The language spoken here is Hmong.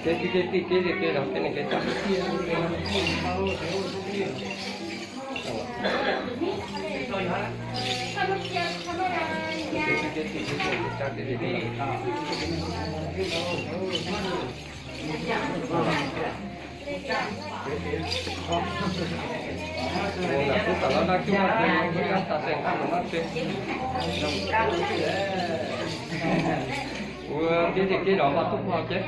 Kev tij kev tij kev li kev los kev neeg kev tsav. Kuv tam los dab tsi no ces kuv yog tas tes nqa mus no ces kuv tib tib los npaj tub pog ces.